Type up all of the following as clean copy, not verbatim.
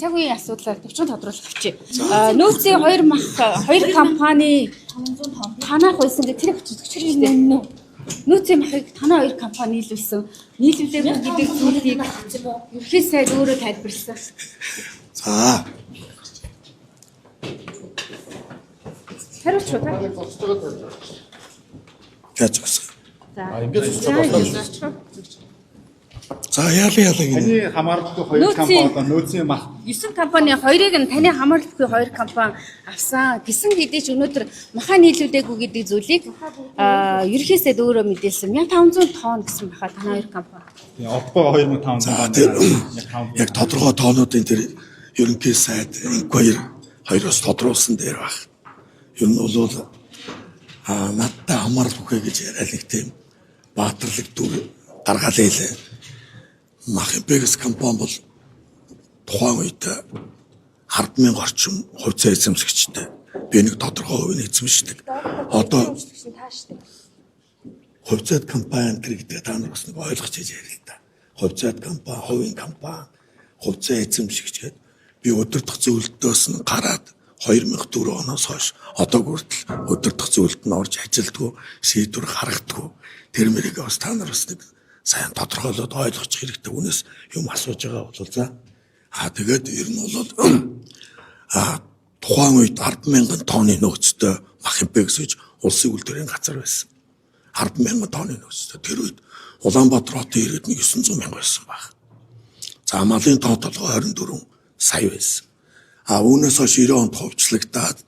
цаг үеийн асуудлаар товчхон тодруулах авчи. Нөөцийн хоёр мах хоёр компани танах байсан гэх тэр очиж хэрэгтэй. Нөөцийн махыг танаа хоёр компани нийлүүлсэн. Нийлүүлээгүй гэдэг зүйлийг ерхий сайд өөрөө тайлбарласан. За. Хариуч уу та? Яаж зогсох? За. Ингээд зогсож болоо. За яалаа яалаа гинэ. Таны хамааралгүй хоёр Нөөцийн- компани одоо нөөцийн мах 9 компани хоёрыг нь таны хамааралгүй хоёр компани авсан гэсэн хэдий ч өнөөдөр маха нийлүүлээгүй гэдэг зүйлийг ерхий сайд өөрөө мэдээлсэн. 1500 тонн гэсэн баха танаа хоёр компани. Тийм, Оппо 2500 За тэр яг тодорхой тоонуудын тэр ерөнхий сайд inquiry хоёроос тодруулсан дээр баг. Ер нь бол надтай хамаарал бүхэ гэж яриа нэг тийм баатарлаг дүр гаргаалаа илээ. Мах Импекс компани бол тухайн үед 100000 орчим хувьцаа эзэмшигчтэй. Би нэг тодорхой хувийг эзэмшдэг. Одоо хувьцаат компани гэдэг та нар бас нэг ойлгож хийж ярил л да. Хувьцаат компани, хувийн компани, хувьцаа эзэмшигч гэдэг би удирдах зөвлөлтөөс нь гараад 2004 оноос хойш одоо хүртэл удирдах зөвлөлт нь орж ажилдгүй, шийдвэр гаргадаггүй. Тэр мэрийг бас та нар бас нэг сайн тодорхойлоод ойлгох хэрэгтэй. Үүнээс юм асууж байгаа бол за. Тэгээд ер нь бол тухайн үед 100000 тонны нөөцтэй мах импекс гэж улсын үйлдвэрийн газар байсан. 100000 тонны нөөцтэй. Тэр үед Улаанбаатар хотын иргэд нэг 900 мянга байсан баг. За малын тоо толгой 24 сая байсан. Үүнээс хойш 90 онд хувьчлагдаад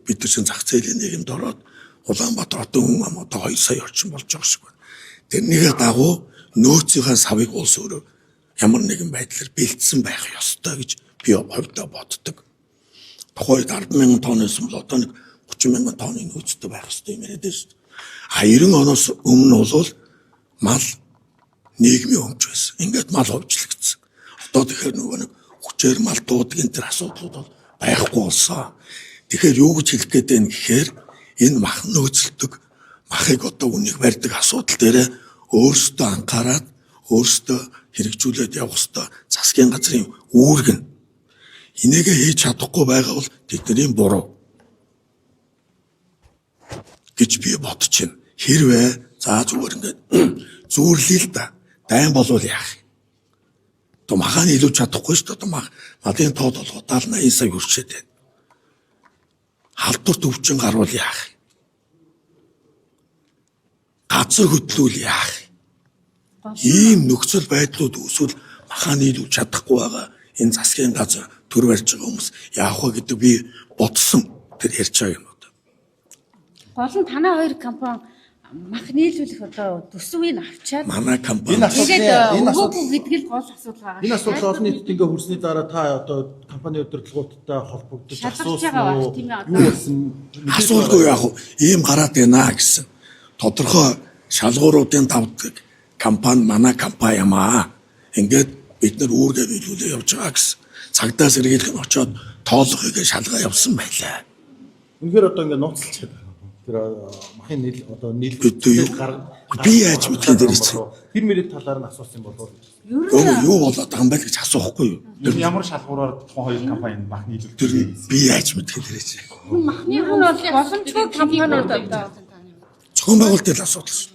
бид нар чинь зах зээлийн нийгэмд ороод Улаанбаатар хотын хүн ам одоо 2 сая орчим болж байгаа шиг байна. Тэрнийхээ дагуу нөөцийнхээ савыг улс өөрөө ямар нэгэн байдлаар бэлдсэн байх ёстой гэж би хувьдаа боддог. Тухайн үед 100000 тонн байсан бол одоо нэг 30000 тонны нөөцтэй байх ёстой юм яриад байна шүү дээ. 90 оноос өмнө бол мал нийгмийн өмч байсан. Ингээд мал ховжлогдсон. Одоо тэгэхээр нөгөө нэг хүчээр мал дуудаг энэ төр асуудлууд бол байхгүй болсон. Тэгэхээр юу гэж хэлэх гээд байна гэхээр энэ мах нөөцлөдөг махыг одоо үнийг барьдаг асуудал дээр өөрсдөө анхаарад өөрсдөө хэрэгжүүлээд явах ёстой засгийн газрын үүрэг нь. Энийгээ хийж чадахгүй байгаа бол тэдний буруу гэж би бодож байна. Хэрвээ за зүгээр ингээд зүүрлэе л да. Дайн болвол яах юм? Одоо махаа нийлүүлж чадахгүй шүү дээ. Одоо мах малын тоо толгой 70 80 сая хүрчээд байна. Халдварт өвчин гарвал яах юм? Газар хөдлүүл яах юм? Ийм нөхцөл байдлууд үүсвэл махаа нийлүүлж чадахгүй байгаа энэ засгийн газар төр барьж байгаа хүмүүс яах вэ гэдэг би бодсон тэр ярьж байгаа юм одоо. Гол нь танаа хоёр компани мах нийлүүлэх одоо төсвийг авчаад Манай компани Энэ асуудал- тэгээд энэ өгөөгүй гэдэг л гол асуудал байгаа. Энэ асуудал олон нийтэд ингээ хүрсний дараа та одоо компани удирдлагуудтай холбогдож Шалгарч асуусан байгаа уу? бах, тийм ээ, одоо. Юу болсон? Асуудалгүй яах вэ? Ийм гараад байна гэсэн. Тодорхой шалгууруудын давдаг компани манай компани юм аа. Ингээд бид нар үүргээ биелүүлээ явж байгаа гэсэн. Цагдаа сэргийлэх нь очиод тоолохыг шалгаа явсан байлаа. Үнэхээр одоо ингээ нууцлж байгаа. Тэр махын нийл одоо нийл Бид юу- би яаж мэдхий дээр чинь. Тэр мөрийн талаар нь асуусан болов уу гэж. Ер Өөр нь юу болоод байгаа юм бэ гэж асуухгүй юу? Ер нь ямар шалгуураар тухайн хоёр компани мах нийлүүлэх Тэр би яаж мэдхий дээр чинь. ер нь бол боломжгүй компаниуд одоо Зохион байгуулалтын л асуудал шүү.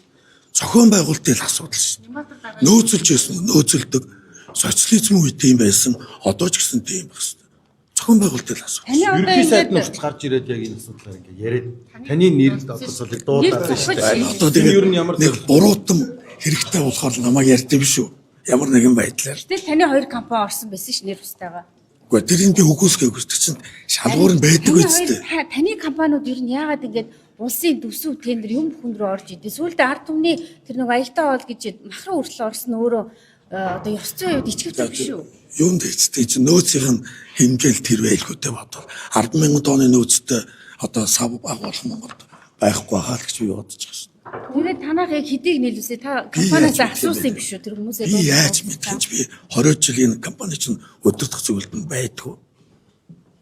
Зохион байгуулалтын л асуудал шүү. Нөөцөлж байсан, нөөцөлдөг. Социализм үед тийм байсан, одоо ч гэсэн тийм байх шүү. Зохион байгуулалтын л асуудал. таны одоо Ерөнхий сайд нь ингээд хүртэл гарч ирээд яг энэ асуудлаар ингээ яриад таны нэрэлд одоо цолыг дуудаад Нэр шүү зохиж дээ. Одоо Тэр ер нь тэгээд ямар нэг буруутан хэрэгтэй болохоор намайг ярьдээ биш үү? Ямар нэгэн байдлаар. Гэтэл таны хоёр компани орсон байсан ш нэр тустайгаа. Үгүй тэр нь би үгүйсгээг хүсдэг чинь шалгуур нь байдаг Таны үстэй. хоёр таны компаниуд ер нь яагаад ингэж улсын төсөв тендер юм бүхэн рүү орж идэв. Сүүлдээ ард түмний тэр нэг аялтаа хоол гэж мах руу хүртэл орсон нь өөрөө одоо ёс зүйн хувьд ичгэвтэй биш үү? Юунд хэцтэй чинь нөөцийнх нь хэмжээл тэр байлгүй дээ бодвол 100000 тонны нөөцтэй одоо сав агуулах Монголд байхгүй хаа л гэж би бодож байгаа шин. Тэгээд танах яг хэдийг нийлүүлсэ та Би яаж компаниас мэдэх юм асуусан юм бэ? биш үү тэр хүмүүсээ Би яаж мэдэх юм чи би 20 жилийн компани чинь удирдах зөвлөлд нь байдгүй.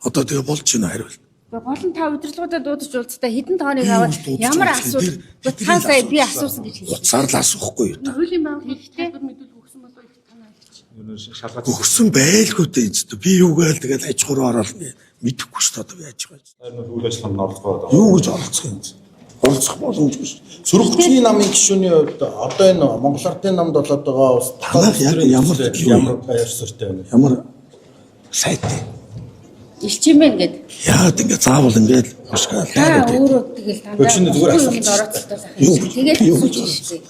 Одоо тэгээ болж байна хариулт. Гол нь та удирдлагуудаа дуудаж уулзтаа хэдэн тооныг Би аваад юу дуудаж ямар уулзах юм? асуудал Тэр- та тэр сая би асуудал. асуусан гэж хэлсэн. Утсаар л асуухгүй юу та. Хуулийн байгууллагын талбар мэдүүлэг өгсөн болов их танаа гэж. Ер нь шалгаад Өгсөн байлгүй дээ энэ ч. Би юу гээл тэгэл аж ахуй руу ороод мэдэхгүй шүү дээ одоо би аж ахуй. ер нь үйл ажиллагаанд оролцох байгаа. Юу гэж оролцох юм бэ? Оролцох боломжгүй шүү. Сөрөг хүчний намын гишүүний хувьд одоо энэ Монгол Ардын намд болоод байгаа ус Танах яг ямар ямар байр суурьтай байна вэ? Ямар сайтай. Элчимэн гэд. Яагаад ингэ заавал ингээд хушгаал Та таарад. өөрөө тэгэл дандаа Өчнө зүгээр бусдын юмд асуулт орооцолтой сайхан. Юу Тэгээд юу асууж гэж шээ.